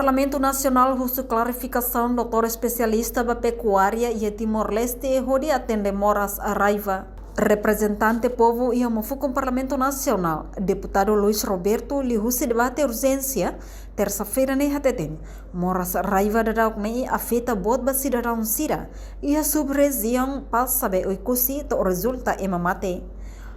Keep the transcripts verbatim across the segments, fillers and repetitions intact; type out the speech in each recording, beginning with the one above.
Parlamentu Nasionál husu klarifikasaun doutór espesialista ba pekuária iha Timor-Leste hodi atende moras raiva. Reprezentante povu iha uma fukun Parlamentu Nasionál, Deputadu Luis Roberto, liuhusi debate urjénsia, tersa-feira ne'e hateten, moras raiva daudauk ne'e afeta boot ba sidadaun sira iha sub-rejiaun Paz Sabé Oekusi to'o rezulta ema mate.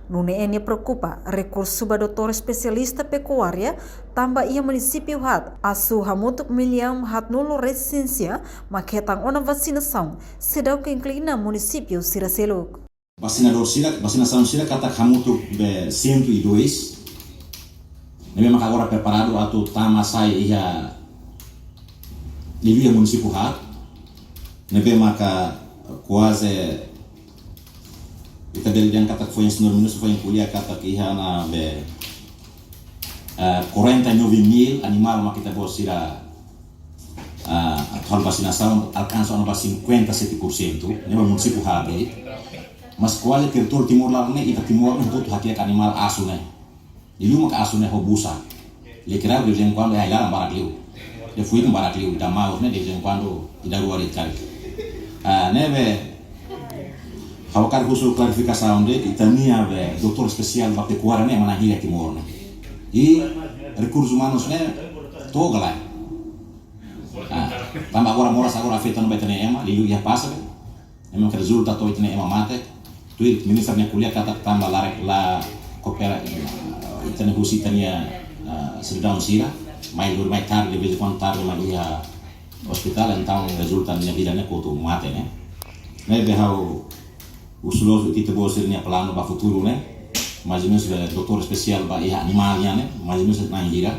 Nune'e nia preokupa rekursu ba doutór espesialista pekuária tanba iha munisípiu haat asu hamutuk millaun haatnulu resin sia mak hetan ona vasinasaun, seidauk inklui munisípiu sira seluk. Vasinadór sira, vasinasaun sira katak hamutuk be cento e dois. Ne'ebé maka agora preparadu atu tama sai iha liuliu iha munisípiu haat. Ne'ebé maka kuaze ita bele dehan katak foin señór ministru foin ko'alia katak iha ona be, eh, quarenta e nove mil animál mak ita-boot sira, eh, atu halo vasinasaun alkansa ona ba cinquenta e sete por cento, ne'e ba munisípiu haat de'it. Mas kuaze territóriu Timor laran ne'e, ita Timor ne'e hotu-hotu hakiak animál asu ne'e. Liuliu maka asu ne'e ho busa. Lekira de vez em quando, eh, ai-laran barak liu. Depois barak liu, ida maun ne'e de vez em quando ida rua de'it karik. Ah, ne'ebé ha'u hakarak husu klarifikasaun de'it, ita-nia be doutór espesiál ba pekuária ne'e ema na'in hira iha Timor ne'e. I rekursus umanus ne'e to'o ka lae? Ah, tanba agora moras agora afeta ona ba ita-nia ema, liuliu iha Paz Sabé. Ema ke rezulta to'o ita-nia ema mate. Tuir ministru nia ko'alia katak tanba la, la koopera, eh, ita-nia husi ita-nia, eh, sidadaun sira. Mai lori mai tarde, de vez em quando tarde mai iha ospitál, entaun rezulta nia vida ne'e kotu mate ne'e. Ne'ebé ha'u husu loos ita-boot sira-nia planu ba futuru ne'e. Mais ou menus, eh, doutór espesiál ba iha animál nian ne'e, mais ou menus na'in hira.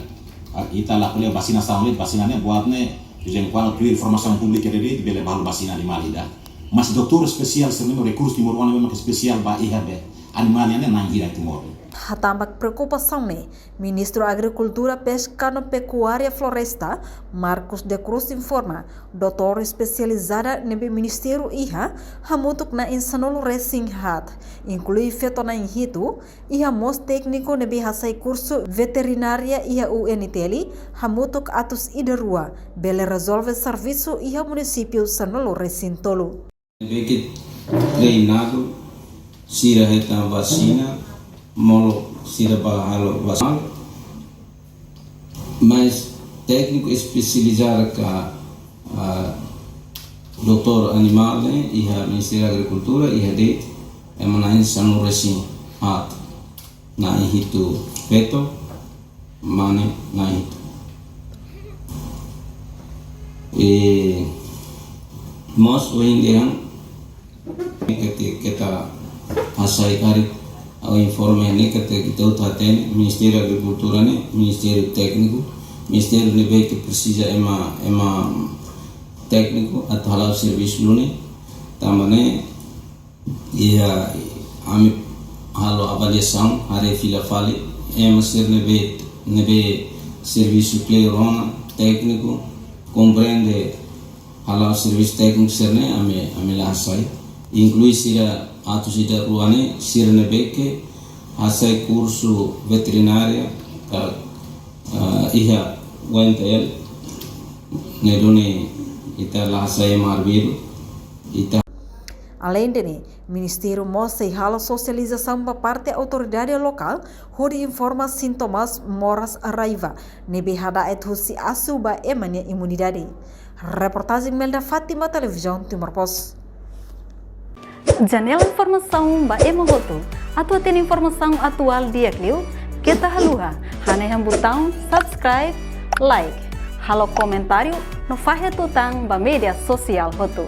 Ah, ita la ko'alia vasinasaun de'it, vasina ne'e buat ne'e, de vez em quando tuir formasaun públika de'it, bele ba halo vasina animál ida. Mas doutór espesiál sira-ne'e, rekursu timoroan ne'ebé maka espesiál ba iha be animál nian ne'e na'in hira iha Timor. Hatán ba preokupasaun ne'e, Ministru Agrikultura, Peska no Pekuária Floresta, Marcos da Cruz informa, doutór espesializada ne'ebé ministériu iha, hamutuk na'in sanulu resin haat, inklui feto na'in hitu, iha mós tékniku ne'ebé hasai kursu veterinária iha U N T L, hamutuk atus ida rua, bele rezolve servisu iha munisípiu sanulu resin tolu. Ne'ebé ke treinadu, sira hetan vasina, molok sira ba halo vasina. Mais tékniku espesializadu ka, ah, doutór animál ne'e, iha Ministériu Agrikultura, iha de'it, ema na'in sanulu resin haat, na'in hitu feto, mane na'in hitu. I mós ohin dehan, keta, keta hasai karik, ha'u informa ne'e keta kita uta hatene, Ministériu Agrikultura ne'e, ministériu tékniku, ministériu ne'ebé ke presiza ema, ema tékniku atu hala'o servisu duni, tanba ne'e, iha ami halo avaliasaun, haree fila fali, ema sira ne'ebé, ne'ebé servisu kleur ona, tékniku, komprende, hala'o servisu tékniku sira-ne'e ami, ami la hasai. Inklui sira atus ida rua ne'e, sira ne'ebé ke hasai kursu veterinária ka, ah, iha U N T L, ne'e duni ita la hasai ema arbiru, ita. Aleinde ne'e, Ministériu mós sei halo sosializasaun ba parte autoridade lokál, hodi informa sintomas moras raiva ne'ebé hada'et husi asu ba ema nia imunidade. Reportajen Melda Fátima, Televizaun Timor Post. Janela informasaun ba ema hotu. Atu hatene informasaun atuál di'ak liu, keta haluha hanehan butaun subscribe, like, halo komentáriu no fahe tutan ba média sosiál hotu.